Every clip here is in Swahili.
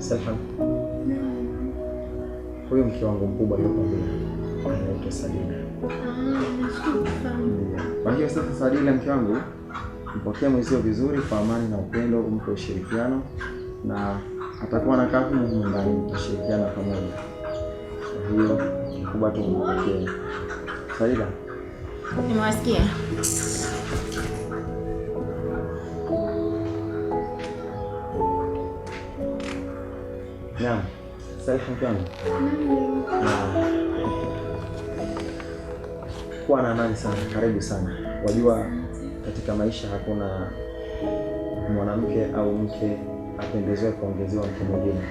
Selhan, huyu mke wangu mkubwa aliyokwambia anaitwa Salina. Kwa hiyo sasa, Salina mke wangu, mpokee mwenzio vizuri kwa amani na upendo, umpe ushirikiano na atakuwa anakaa humu humu ndani, mtashirikiana pamoja. Kwa hiyo mkubwa tu mpokee. Salina, Nimewasikia. Naam, Salha mke wangu, kuwa na amani sana, karibu sana. Wajua katika maisha hakuna mwanamke au mke apendezewe kuongezewa mke mwingine.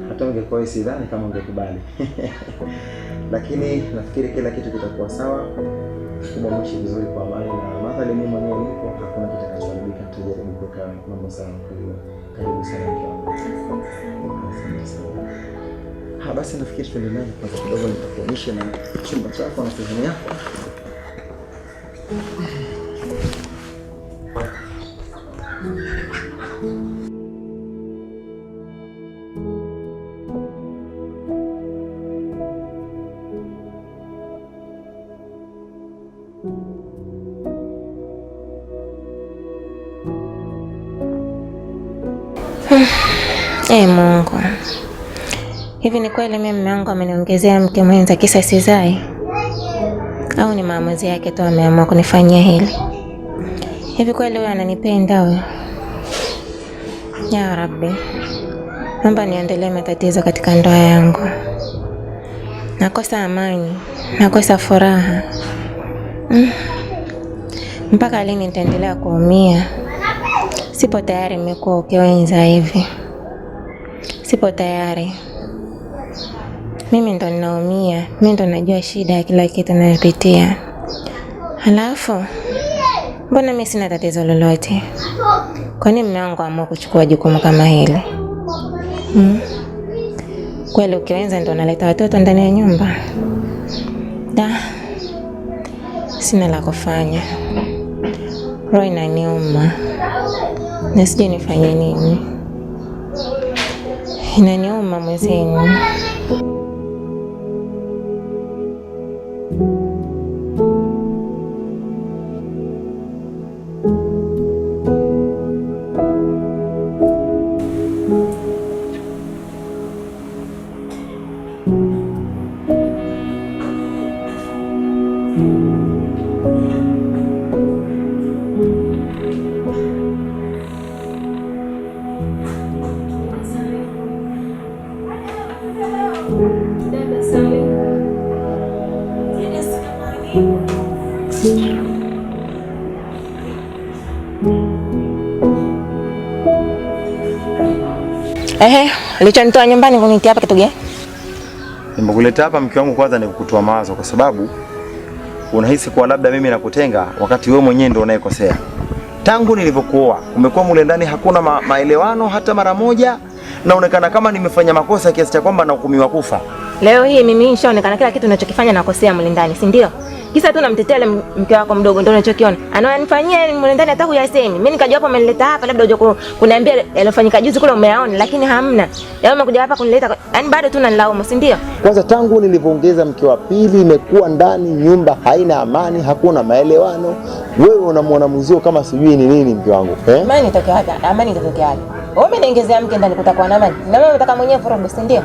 Hata ungekuwa wewe, sidhani kama ungekubali. Lakini nafikiri kila kitu kitakuwa sawa, kubwa mwishi vizuri kwa amani, na madhali mimi mwenyewe nipo, hakuna kitakachoharibika. Tutajaribu kuweka mambo sawa. Kwa hiyo karibu sana mke wangu. Asante sana. Ha, basi nafikiri tuendelee kwanza kidogo, nitakuonyesha na chumba chako na sehemu yako. Ee Mungu, hivi ni kweli mimi mume wangu ameniongezea mke mwenza kisa sizai, au ni maamuzi yake tu ameamua kunifanyia hili? Hivi kweli huyo ananipenda huyo? Ya Rabbi, naomba niondolee matatizo katika ndoa yangu. Nakosa amani, nakosa furaha. Mm. Mpaka lini nitaendelea kuumia? Sipo tayari nimekuwa ukiwenza hivi, sipo tayari. Mimi ndo ninaumia, mimi ndo najua shida ya kila kitu nayopitia. Halafu mbona mimi sina tatizo lolote? Kwa nini mume wangu amua kuchukua jukumu kama hili? Mm? Kweli ukiwenza ndo naleta watoto ndani ya nyumba? Da, sina la kufanya, roho inaniuma na sijui nifanye nini. Inaniuma mwezenu. Ehe, ulichonitoa nyumbani kunitia hapa kitu gani? Nimekuleta hapa mke wangu, kwanza ni kukutoa mawazo, kwa sababu unahisi kuwa labda mimi nakutenga wakati wewe mwenyewe ndio unayekosea. Tangu nilivyokuoa umekuwa mule ndani, hakuna maelewano hata mara moja, naonekana kama nimefanya makosa kiasi cha kwamba nahukumiwa kufa. Leo hii mimi nishaonekana kila kitu ninachokifanya nakosea mle ndani, si ndio? Kisa tu namtetea ile mke wako mdogo ndio unachokiona. Ananifanyia mle ndani hata huyasemi. Mimi nikajua hapo amenileta hapa labda uje kuniambia yaliyofanyika juzi kule umeyaona, lakini hamna. Yaani umekuja hapa kunileta, yaani bado tu unanilaumu, si ndio? Kwanza tangu nilivyoongeza mke wa pili, imekuwa ndani nyumba haina amani, hakuna maelewano. Wewe unamwona mwenzio kama sijui ni nini, mke wangu eh? Amani itokea wapi? Amani itatokea wapi? Wewe umeniongezea mke ndani kutakuwa na amani. Na wewe unataka mwenyewe vurugu, si ndio?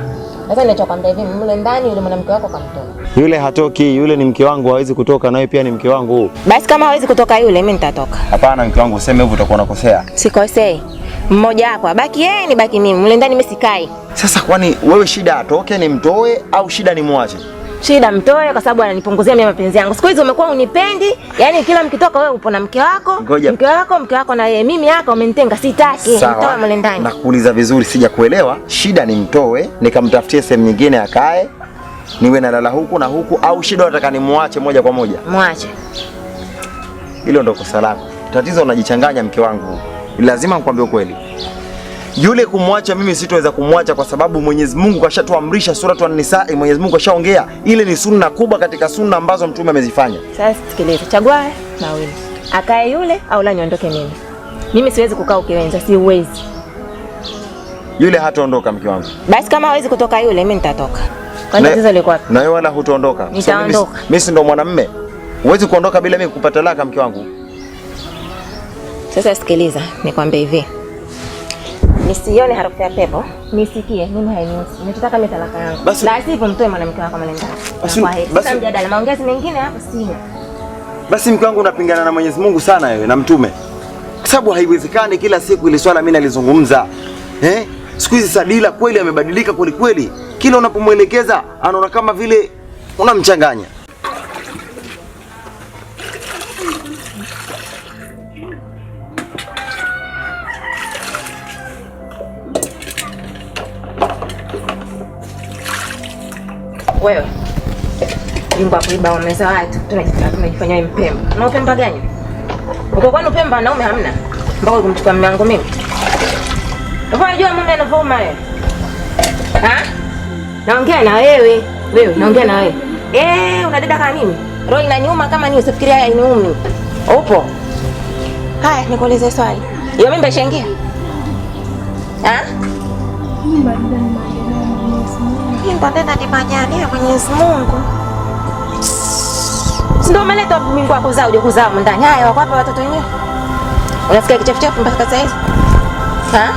Sasa ninachokwambia hivi, mle ndani yule mwanamke wako kamtoa. Yule hatoki, yule ni mke wangu, hawezi kutoka, nawe pia ni mke wangu. Basi kama hawezi kutoka yule, mimi nitatoka. Hapana mke wangu, useme hivyo utakuwa unakosea. Sikosei. Mmoja wapo abaki yeye, nibaki mimi. Mle ndani mimi sikai. Sasa kwani wewe shida atoke nimtoe au shida nimwache? Shida mtoe kwa sababu ananipunguzia mimi mapenzi yangu. Siku hizi umekuwa unipendi, yaani kila mkitoka wewe upo na mke wako, Ngoja. mke wako, mke wako na yeye. Mimi hapa umenitenga, sitaki. Mtoe mle ndani. Nakuuliza vizuri, sija kuelewa. Shida nimtoe nikamtafutie sehemu nyingine akae, niwe nalala huku na huku, au shida nataka nimwache moja kwa moja? Mwache. Hilo ndo kosa lako. Tatizo unajichanganya mke wangu. Lazima nikwambie ukweli. Yule kumwacha mimi sitoweza kumwacha kwa sababu Mwenyezi Mungu kashatuamrisha suratu An-Nisa, Mwenyezi Mungu kashaongea. Ile ni sunna kubwa katika sunna ambazo Mtume amezifanya. Sasa sikiliza, chagua mawili. Akae yule au la niondoke mimi. Mimi siwezi kukaa ukiwenza, siwezi. Yule hataondoka mke wangu. Basi kama hawezi kutoka yule, mimi nitatoka. Kwani tatizo liko wapi? Na wewe wala hutaondoka. Nitaondoka. Mimi si ndo mwanamume. Huwezi kuondoka bila mimi kupata talaka mke wangu. Sasa sikiliza, nikwambie hivi. Nisione harufu ya pepo, nisikie mimi hainihusu. Ninachotaka mimi talaka yangu. La sivyo mtoe mwanamke wako mle ndani. Basi mjadala, maongezi mengine hapo sina. Basi mke wangu unapingana na Mwenyezi Mungu sana wewe na Mtume. Kwa sababu haiwezekani kila siku ile swala mimi nalizungumza. Siku hizi Sadila kweli amebadilika kweli kweli. Kila unapomuelekeza anaona kama vile unamchanganya. Wewe jimbo kuiba wameza watu, tunajifanya wewe Mpemba. Na Upemba gani? Uko kwani Upemba wanaume hamna? Mpaka kumchukua mume wangu mimi. Unajua mume anavyouma wewe? Ha? Naongea na wewe. Wewe naongea na wewe. Una dada kama mimi? Roho inaniuma kama nini, usifikirie haya inaniumi. Upo? Haya, nikuulize swali. Hiyo mimba ishaingia? Ha? Mimba tena ni majani ya Mwenyezi Mungu. Si ndio umeleta mimba yako kuzaa uje kuzaa ndani. Haya, wako hapa watoto wenyewe. Unasikia kichefuchefu mpaka sasa hivi? Ha?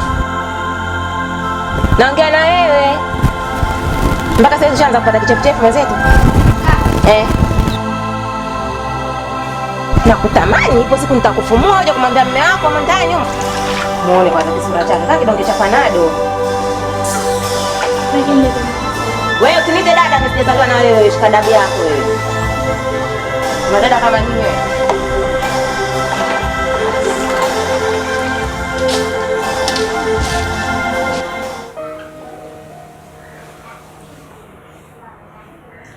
Naongea na wewe. Mpaka sasa hivi ushaanza kupata kichefuchefu mwenzetu? Nakutamani ipo siku nitakufumua uje kumwambia mume wako ndani huko. Muone kwanza kisura chake. Kama kidonge cha panado. Wewe usiniite dada, nisijazaliwa na wewe, shika dabu yako wewe. Una dada kama nini wewe?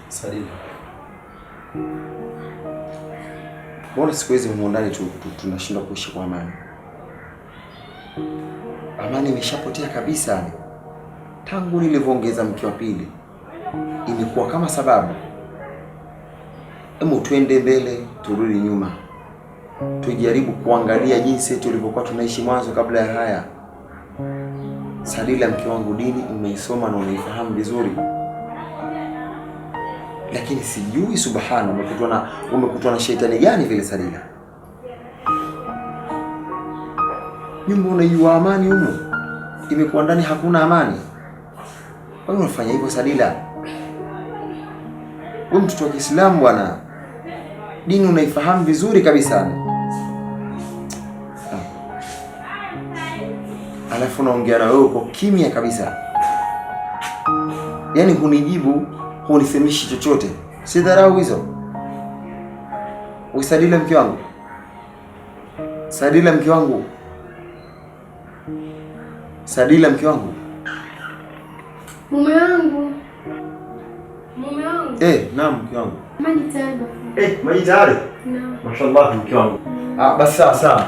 Sadila, mbona siku hizi humu ndani tunashindwa kuishi kwa amani? Amani imeshapotea kabisa. Tangu nilivyoongeza mke wa pili imekuwa kama sababu. Hebu twende mbele turudi nyuma, tujaribu kuangalia jinsi tulivyokuwa tunaishi mwanzo kabla ya haya. Sadila mke wangu, dini umeisoma na unaifahamu vizuri, lakini sijui subhana, umekutwa na shetani gani vile Sadila? Nyumba unaiua amani humo, imekuwa ndani hakuna amani. Kwa nini unafanya hivyo Sadila? Wewe mtoto wa Kiislamu bwana, dini unaifahamu vizuri kabisa. Alafu naongea na wewe uko kimya kabisa. Yaani hunijibu, hunisemishi chochote. Si dharau hizo? Sadila mke wangu. Sadila mke wangu. Sadila mke wangu. Mume wangu. Mume wangu. Naam mke wangu. Maji tayari. Maji tayari? Naam. Mashallah mke wangu. Basi sawa sawa.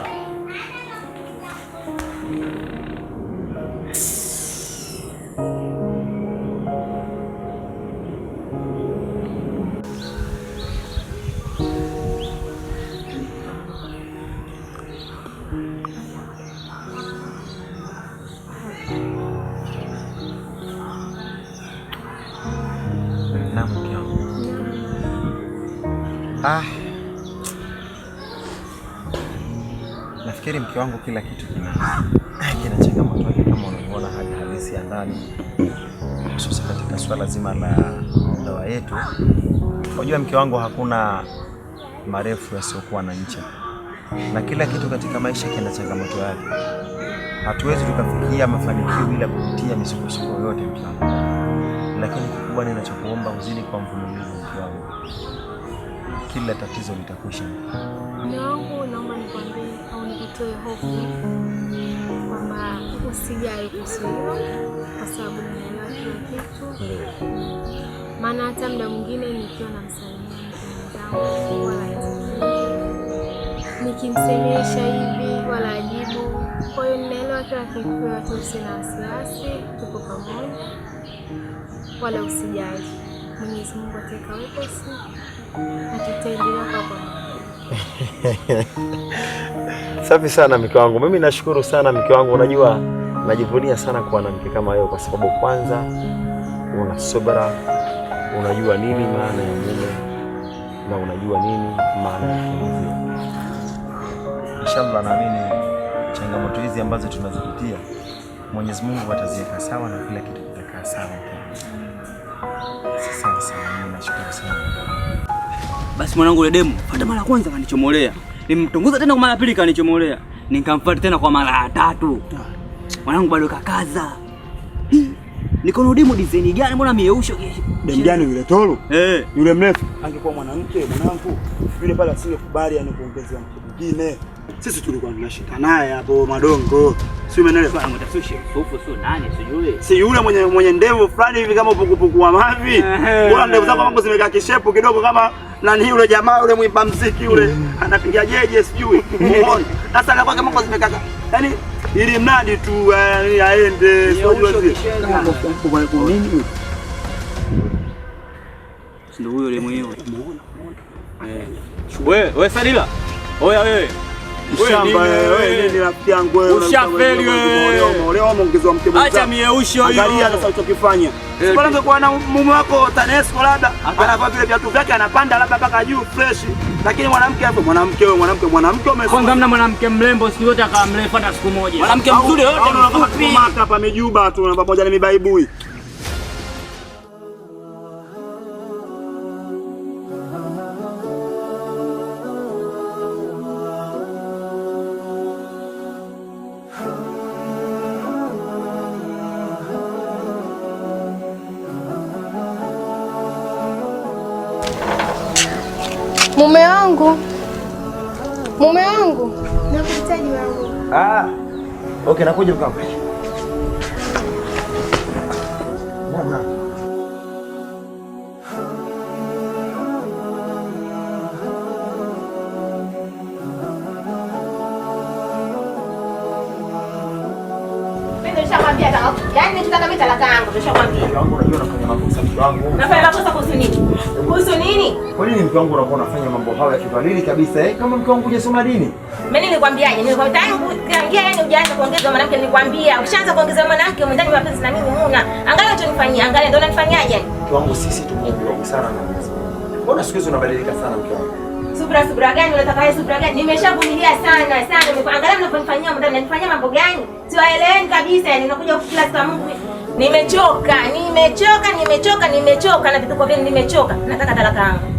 Nafikiri mke wangu kila kitu kina changamoto yake, kama unavyoona hali halisi ya ndani, hususan katika swala zima la ndoa yetu. Unajua mke wangu, hakuna marefu yasiyokuwa na ncha, na kila kitu katika maisha kina changamoto yake. Hatuwezi tukafikia mafanikio bila kupitia misukosuko yoyote mke wangu, lakini kikubwa ninachokuomba uzidi kwa mvumilivu mke wangu, kila tatizo litakwisha. Mume wangu, naomba nikwambie au nikutoe hofu kwamba usijali kuhusu hilo, kwa sababu ninaelewa kila kitu. Maana hata muda mwingine nikiwa namsalimia mke mwenzangu wala haitikii, nikimsemesha hivi wala ajibu. Kwa hiyo ninaelewa kila kitu, hata usiwe na wasiwasi, tuko pamoja, wala usijali. Mwenyezi Mungu ataweka wepesi na tutaendelea kwa pamoja. Safi sana mke wangu, mimi nashukuru sana mke wangu. Unajua Najivunia sana kuwa na mke kama wewe kwa sababu kwanza una subra, unajua nini maana ya mume na unajua nini maana ya kuongezea. Inshallah, naamini changamoto hizi ambazo tunazipitia Mwenyezi Mungu ataziweka sawa na kila kitu kitakaa sawa. Sawa sawa, mimi nashukuru sana. Basi mwanangu yule demu, fuata mara kwanza kanichomolea. Nimtongoza tena kwa mara pili kanichomolea. Nikamfuata tena kwa mara ya tatu. Mwanangu bado kakaza. Nikono demu design gani mbona mieusho? Demu gani yule toro? Eh. Yule mrefu. Angekuwa mwanamke mwanangu, yule pale asingekubali yani kuongezea mke mwingine. Sisi tulikuwa tunashika naye hapo madongo. Si umeelewa? Mwanangu tasushi sufu sio nani sijui. Si yule mwenye ndevu fulani hivi kama upukupuku wa mavi. Bora ndevu zako mambo zimekaa kishepu kidogo kama nani yule jamaa yule mwimba mziki yule anapiga jeje sijui. Umeona? Sasa anakuwa kama mambo zimekaa. Yaani ili mradi tu aende sio zile. Nini? Ndio huyo yule mwenyewe. Umeona? Wewe, wewe Sadila. Oya wewe. Shamba wewe nini rafiki yangu wewe? Ushafeli wewe. Umeolewa umeongezewa mke mwenzako. Acha mieusho hiyo. Angalia sasa ulichokifanya. Sio ungekuwa na mume wako TANESCO labda anavaa vile viatu vyake anapanda labda mpaka juu fresh. Lakini mwanamke hapo mwanamke wewe mwanamke mwanamke ume Kwanza mna mwanamke mrembo siku yote akawa mrefu hata siku moja. Mwanamke mzuri yote mfupi. Maka hapa mijuba tu na pamoja na mibaibui. Mume wangu, mume wangu, nakuhitaji wangu. Ah, okay, nakuja mkao. Naam. Mimi nishakwambia yaani nitaka mimi talaka yangu, nishakwambia. Mke wangu, unajua unafanya makosa mke wangu. Nafanya makosa kuhusu nini? Kuhusu nini? Kwa nini mke wangu unakuwa unafanya mambo hayo ya kidhalili kabisa eh? Kama mke wangu hujasoma dini. Mimi nilikwambiaje? Nilikwambia tangu kaingia yani hujaanza kuongeza mwanamke nilikwambia. Ukishaanza kuongeza mwanamke mwendani mapenzi na mimi huna. Angalia unachonifanyia, angalia ndio unanifanyaje? Mke wangu sisi tumeambiwa busara na Mwenyezi Mungu. Mbona siku hizi unabadilika sana mke wangu? Subra gani unataka wewe subra gani? Nimeshavumilia sana sana. Angalia mnavyonifanyia mwendani, mnanifanyia mambo gani? Siwaelewani kabisa yani unakuja kila siku Mungu. Nimechoka, nimechoka, nimechoka, nimechoka na vituko vyenu nimechoka. Nataka talaka yangu.